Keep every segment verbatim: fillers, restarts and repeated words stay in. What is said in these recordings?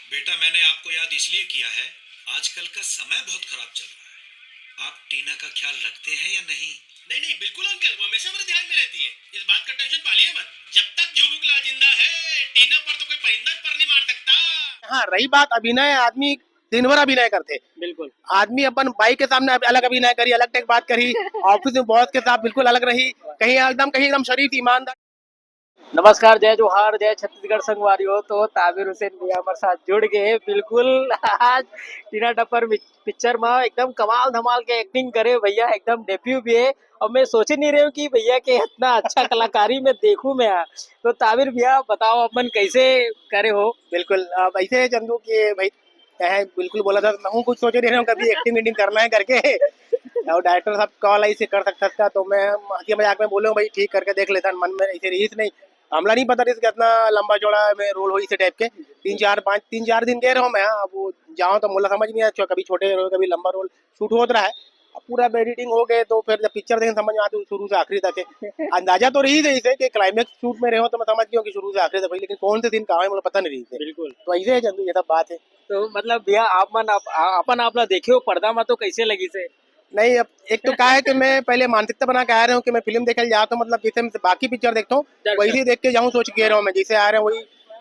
बेटा, मैंने आपको याद इसलिए किया है, आजकल का समय बहुत खराब चल रहा है। आप टीना का ख्याल रखते हैं या नहीं? नहीं, नहीं, बिल्कुल अंकल, वो हमेशा मेरे ध्यान में रहती है। इस बात का टेंशन पालिए मत। जब तक झुमुक लाल जिंदा है, टीना पर तो कोई परिंदा भी पर नहीं मार सकता। हाँ, रही बात अभिनय, आदमी दिन भर अभिनय करथे। बिल्कुल। आदमी अपन बाई के सामने अलग अभिनय करही, अलग टाइप बात करही, ऑफिस में बॉस के साथ बिल्कुल अलग रही, कहीं एकदम, कहीं एकदम शरीफ, ईमानदार। नमस्कार, जय जोहार, जय छत्तीसगढ़ संगवारी हो। तो ताबिर हुसैन भैया हमारे साथ जुड़ गए। बिल्कुल, आज टीना टप्पर मि-, पिक्चर में एकदम कमाल धमाल के एक्टिंग करे भैया, एकदम डेब्यू भी है। और मैं सोचे नहीं रहे हूँ कि भैया के इतना अच्छा कलाकारी में देखूँ मैं। तो ताबिर भैया, बताओ, अपन कैसे करे हो? बिल्कुल, अब ऐसे है चंदू कि भाई, मैं बिल्कुल बोला था, मैं हूँ कुछ सोचे नहीं रहे हूँ कभी एक्टिंग विक्टिंग करना है करके। और डायरेक्टर साहब कॉल आई से कर सकता था, तो मैं हंसी मजाक में बोले हूँ, भाई ठीक करके देख लेता, मन में ऐसे रहीस नहीं, हमला नहीं पता रहीस कितना लंबा चौड़ा में रोल होही इसे टाइप के। तीन चार पाँच, तीन चार दिन गए रहो मैं, अब वो जाओ तो मोला समझ नहीं आया, कभी छोटे रोल कभी लंबा रोल शूट होत रहा है। अब पूरा एडिटिंग हो गए तो फिर जब पिक्चर देखे समझ में आते शुरू से आखिरी तक है। अंदाजा तो रहीस इसे कि क्लाइमेक्स शूट में रहे हो तो मैं समझ गया हूँ कि शुरू से आखिरी तक है, लेकिन कौन से सीन कहाँ है मुझे पता नहीं रहीस है। बिल्कुल। तो ऐसे है चंदू, ये सब बात है। तो मतलब भैया, आप मन आप, आ-, अपन आप ला देखे हो पर्दा में तो कैसे लगिस है? नहीं, अब एक तो क्या है कि मैं पहले मानसिकता बना के आ रहा हूँ कि मैं फिल्म देखे ला जाता हूँ, मतलब जैसे मैं बाकी पिक्चर देखता हूँ, डर, वैसे डर। ही देख के जाऊँ सोच के रहा हूँ मैं, जैसे आ रहे हैं वही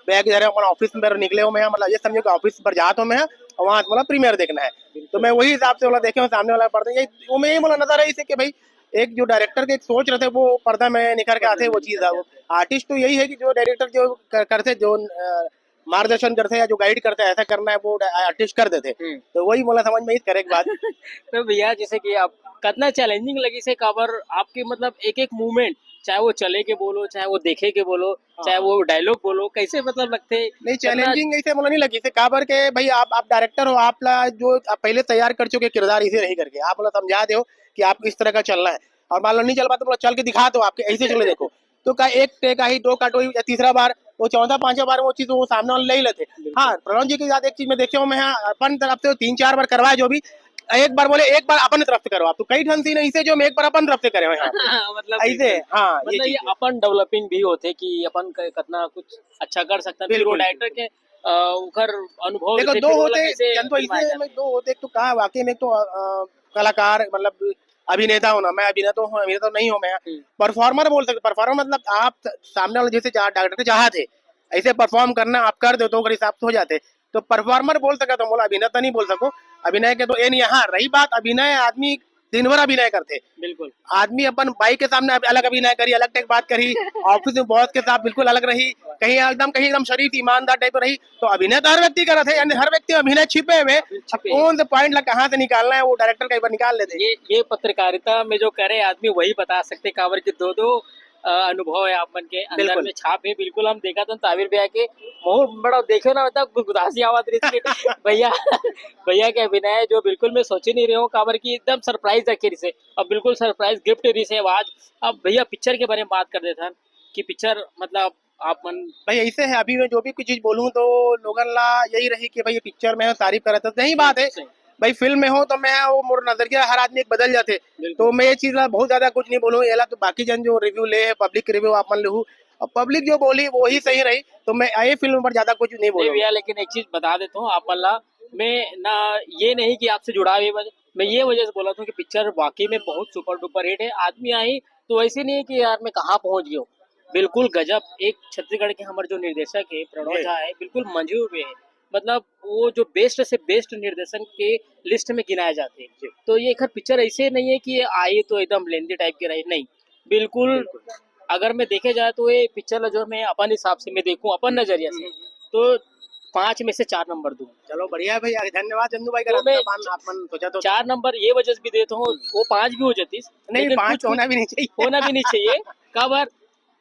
बैग धरे अपन ऑफिस में निकले हो मैं, मतलब ये समझो कि ऑफिस पर जाता हूँ मैं, और वहाँ मतलब प्रीमियर देखना है, तो मैं वही हिसाब से वाला देखे हूँ सामने वाला पर्दा। ये वो मैं ये बोला नजर है इसे कि भाई एक जो डायरेक्टर के एक सोच रहते वो पर्दा में निखर के आते, वो चीज है। वो आर्टिस्ट तो यही है कि जो डायरेक्टर जो कर, करते जो अ, मार्गदर्शन करते या जो गाइड करते ऐसा करना है वो आर्टिस्ट कर देते। हम्म। तो वही मोला समझ में ही करे एक बात। तो भैया, जैसे कि आप कितना चैलेंजिंग लगिस है काबर आपके मतलब एक एक मूवमेंट, चाहे वो चले के बोलो, चाहे वो देखे के बोलो, हाँ। चाहे वो डायलॉग बोलो, कैसे मतलब लगते? नहीं, कितना चैलेंजिंग ऐसे मोला नहीं लगिस है, काबर के भाई आप आप डायरेक्टर हो, आप ला जो आप पहले तैयार कर चुके किरदार इसे रही करके आप बोला समझा दे हो कि आपको इस तरह का चलना है, और मान लो नहीं चल पाते बोला चल के दिखा दो, आपके ऐसे चले देखो। तो का एक टेक आई, दो कट हुई, या तीसरा बार वो चौथा पांचवा बार वो चीज वो सामने वाले ले ही लेते। बिल्कुल। हाँ, प्रणव जी के साथ एक चीज मैं देखे हूँ मैं, हाँ, अपन तरफ से तीन चार बार करवाया जो भी, एक बार बोले एक बार अपन तरफ से करो आप, तो कई ठन सीन ऐसे जो हम एक बार अपन तरफ से करे हुए हैं। मतलब ऐसे। बिल्कुल। हाँ, ये मतलब ये चीज है। अपन डेवलपिंग भी होते कि अपन क-, कितना कुछ अच्छा कर सकते हैं, फिर वो बिल्कुल, डायरेक्टर बिल्कुल। के अ, उखर अनुभव देखो, रहते, दो फिर वो होते, कैसे जन तो फिल्म ऐसे आएगा? में दो होते, एक तो कहा वाकई में एक तो अ, कलाकार मतलब अभिनेता होना, मैं अभिनेता हूँ, अभिनेता नहीं हूँ मैं, हम्म। परफॉर्मर बोल सकते, परफॉर्मर मतलब आप स-, सामने वाले जैसे चाह डायरेक्टर चाहत है ऐसे परफॉर्म करना, आप कर दो तो ओकर हिसाब से हो जाते। तो परफॉर्मर बोल सके तो बोला, अभिनेता नहीं बोल सको। अभिनय के तो ये नहीं। हाँ, रही बात अभिनय, आदमी दिन भर अभिनय करते। बिल्कुल। आदमी अपन बाई के सामने अलग अभिनय करी, अलग टाइप बात करी, ऑफिस में बॉस के साथ बिल्कुल अलग रही, कहीं एकदम, कहीं एकदम शरीफ ईमानदार टाइप रही। तो अभिनय तो हर व्यक्ति करत है, यानी हर व्यक्ति अभिनय छिपे हुए। छिपे। कौन से पॉइंट ला कहाँ से निकालना है वो डायरेक्टर कई बार निकाल लेते। ये ये पत्रकारिता में जो करे आदमी वही बता सकते, काबर के दो दो अ, अनुभव है आप मन के अंदर बिल्कुल। में छाप है। बिल्कुल, हम देखा था ताबिर भैया के मुंह बड़ा देखे ना, मतलब गुदगुदासी आवाज रही थी। भैया, भैया के अभिनय जो बिल्कुल मैं सोचे नहीं रहे हूँ, काबर की एकदम सरप्राइज रखे रही से, अब बिल्कुल सरप्राइज गिफ्ट रही से। आज अब भैया पिक्चर के बारे में बात कर देता कि पिक्चर मतलब आप मन भाई ऐसे है, अभी मैं जो भी कुछ चीज बोलूँ तो लोगन ला यही रही कि भाई ये पिक्चर में है, तारीफ करत है, तो यही बात है। सही। भाई फिल्म में हो तो मैं वो मोर नजरिया हर आदमी एक बदल जाते। बिल्कुल। तो मैं ये चीज ला बहुत ज्यादा कुछ नहीं बोलूँ, ये ला तो बाकी जन जो रिव्यू ले, पब्लिक रिव्यू आप मन लेहू, अब पब्लिक जो बोली वही सही रही, तो मैं ये फिल्म पर ज्यादा कुछ नहीं नहीं बोलूँ। भैया, लेकिन एक चीज बता देता हूँ आप मन ला, मैं ना ये नहीं कि आपसे जुड़ाव ये वजह, मैं ये वजह से बोला था कि पिक्चर वाकई में बहुत सुपर डुपर हिट है। आदमी आई तो ऐसे नहीं है कि यार मैं कहाँ पहुंच गया हूँ, बिल्कुल गजब। एक छत्तीसगढ़ के हमारे जो निर्देशक है प्रणव जी। झा है, बिल्कुल मंझे हुए हैं, मतलब वो जो बेस्ट से बेस्ट निर्देशन के लिस्ट में गिनाए जाते हैं। जी। तो ये एक पिक्चर ऐसे नहीं है कि ये आई तो एकदम लेंदी टाइप की रही, नहीं, बिल्कुल। बिल्कुल। अगर मैं देखे जाए तो ये पिक्चर जो मैं अपन हिसाब से मैं देखूं, अपन नजरिया से, हम्म। तो पाँच में से चार नंबर दूं। चलो बढ़िया है भाई, धन्यवाद चंदू भाई का तो मैं रास्ता पान आप मन सोचा तो। चार नंबर ये वजह से भी देता हूँ, वो पाँच भी हो जाती, नहीं, लेकिन पाँच कुछ, होना कुछ भी नहीं चाहिए। होना भी नहीं चाहिए। काबर,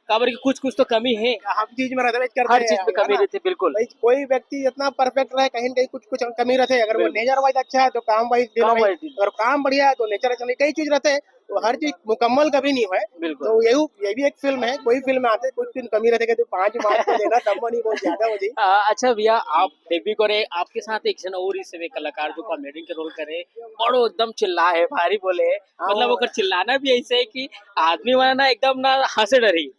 काबर की कुछ, कुछ तो कमी है। हम चीज में रहते, करते हर चीज हैं, में है कमी ना? रहती है, बिल्कुल। भाई, कोई व्यक्ति इतना परफेक्ट रहे, कहीं ना कहीं कुछ, कुछ कमी रहते हैं। अगर वो बिल्कुल। नेचर वाइज अच्छा है तो काम वाइज भी काम नहीं। वाइज भी। अगर काम बढ़िया है तो नेचर अच्छा नहीं, कई चीज रहते हैं, तो हर चीज मुकम्मल कभी नहीं हुआ है। बिल्कुल। तो यही, ये भी एक फिल्म है, कोई फिल्म में आते कुछ दिन कमी रहते तो पाँच मार्क को देना, तब नहीं बहुत ज्यादा हो जाए। आ, अच्छा भैया, आप डेब्यू करे, आपके साथ एक जन और इस समय कलाकार जो कॉमेडी के रोल करे, बड़ो एकदम चिल्ला है, भारी बोले, हाँ। मतलब ओकर चिल्लाना भी ऐसे है कि आदमी मन ना एकदम ना हंसे डरी।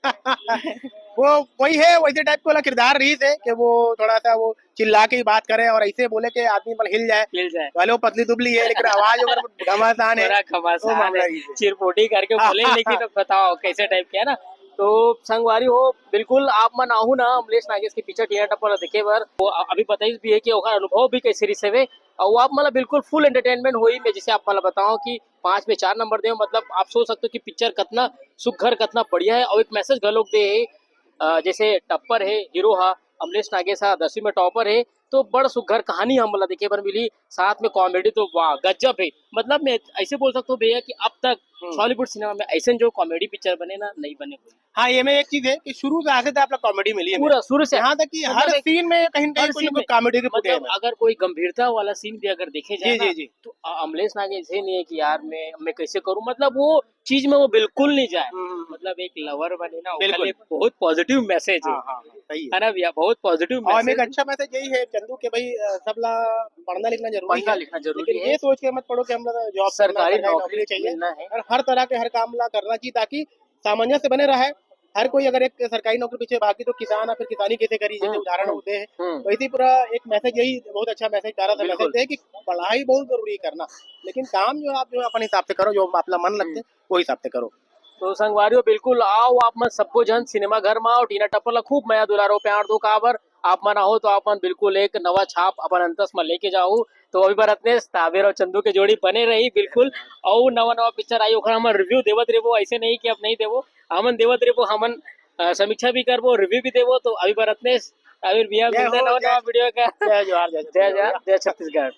वो वही है, वैसे टाइप वाला किरदार रहिस हे कि वो थोड़ा सा वो चिल्ला के ही बात करे और ऐसे बोले कि आदमी मन हिल जाए। हिल जाए। भले वो पतली दुबली है, लेकिन आवाज अगर घमासान है, थोड़ा घमासान वो मामला है, ही है। चिरपोटी करके बोले, लेकिन अब बताओ कैसे टाइप के है ना। तो संगवारी हो, बिल्कुल आप मन आहू ना अमलेश नागेश के पिक्चर टीना टप्पर देखे बर। वो अभी बताइस भी है कि ओकर अनुभव भी कैसे रहिस हवे, और वो आप मन ला बिल्कुल फुल एंटरटेनमेंट होही। मैं जैसे आप मन ला बताओ कि पाँच में चार नंबर दे, मतलब आप सोच सकते हो कि पिक्चर कितना सुघर, कितना बढ़िया है, और एक मैसेज घलोक दे हे। अ, जैसे टप्पर है, हीरो हा, अमलेश नागेश हा, दसवीं में टॉपर है, तो बड़ सुघर कहानी हमन ला देखे बर मिली। साथ में कॉमेडी तो वाह गजब है, मतलब मैं ऐसे बोल सकता हूँ भैया कि अब तक हम्म। हॉलीवुड सिनेमा में ऐसे जो कॉमेडी पिक्चर बने ना, नहीं बने हुए। हाँ, ये में एक चीज है कि शुरू से आखिर तक आपका कॉमेडी मिली है। पूरा शुरू से यहाँ तक कि मतलब हर एक- सीन में कहीं ना कहीं हर कोई ना scene कोई में, कॉमेडी की फुटेज मतलब है। अगर कोई गंभीरता वाला सीन भी अगर देखे जाए जी, ना, जी, जी। तो अ- अमलेश नागेश ऐसे नहीं है कि यार मैं मैं कैसे करूँ, मतलब वो चीज में वो बिल्कुल नहीं जाए। हम्म, हम्म, हम्म। मतलब एक लवर बने ना, बिल्कुल। ओकर लिए बहुत पॉजिटिव मैसेज है। हाँ, हाँ, हाँ, सही है। है ना भैया, बहुत पॉजिटिव और हमें एक मैसेज। अच्छा मैसेज यही है चंदू कि भाई अ, सब ला पढ़ना लिखना जरूरी पढ़ना है, लिखना जरूरी लेकिन है। ये सोच के मत पढ़ो कि हम लोग जॉब सरकारी नौकरी चाहिए। मिलना है। और हर तरह के हर काम ला करना चाहिए ताकि सामंजस्य बने रहे। हर कोई अगर एक सरकारी नौकरी पीछे भागी तो किसान या फिर किसानी कैसे करी, जैसे हम्म, उदाहरण हम्म, होते हैं, हम्म। वैसे ही पूरा एक मैसेज यही, बहुत अच्छा मैसेज, प्यारा सा बिल्कुल। मैसेज है कि पढ़ाई बहुत जरूरी है करना, लेकिन काम जो आप जो है अपन हिसाब से करो, जो आपला मन लगते है वो हिसाब से करो। तो संगवारियों बिल्कुल आओ आप मन सब्बो झन सिनेमा घर में आओ, टीना टप्पर ला खूब मया दुलारो प्यार दो काबर आप मन आओ तो आप मन बिल्कुल एक नवा छाप अपन अंतस में लेके जाओ। तो अभी बर अतने ताबेर और चंदू के जोड़ी बने रही बिल्कुल, और नवा नवा पिक्चर आई ओकर हमन रिव्यू देवत रेबो, ऐसे नहीं कि अब नहीं देबो, हमन देवत रेबो, हमन अ, समीक्षा भी करबो, रिव्यू भी देबो। तो अभी बर अतने ताबेर भैया जय मिलते हो, नवा जय- नवा वीडियो का। जय जोहार, जय जय जोहार, जय छत्तीसगढ़।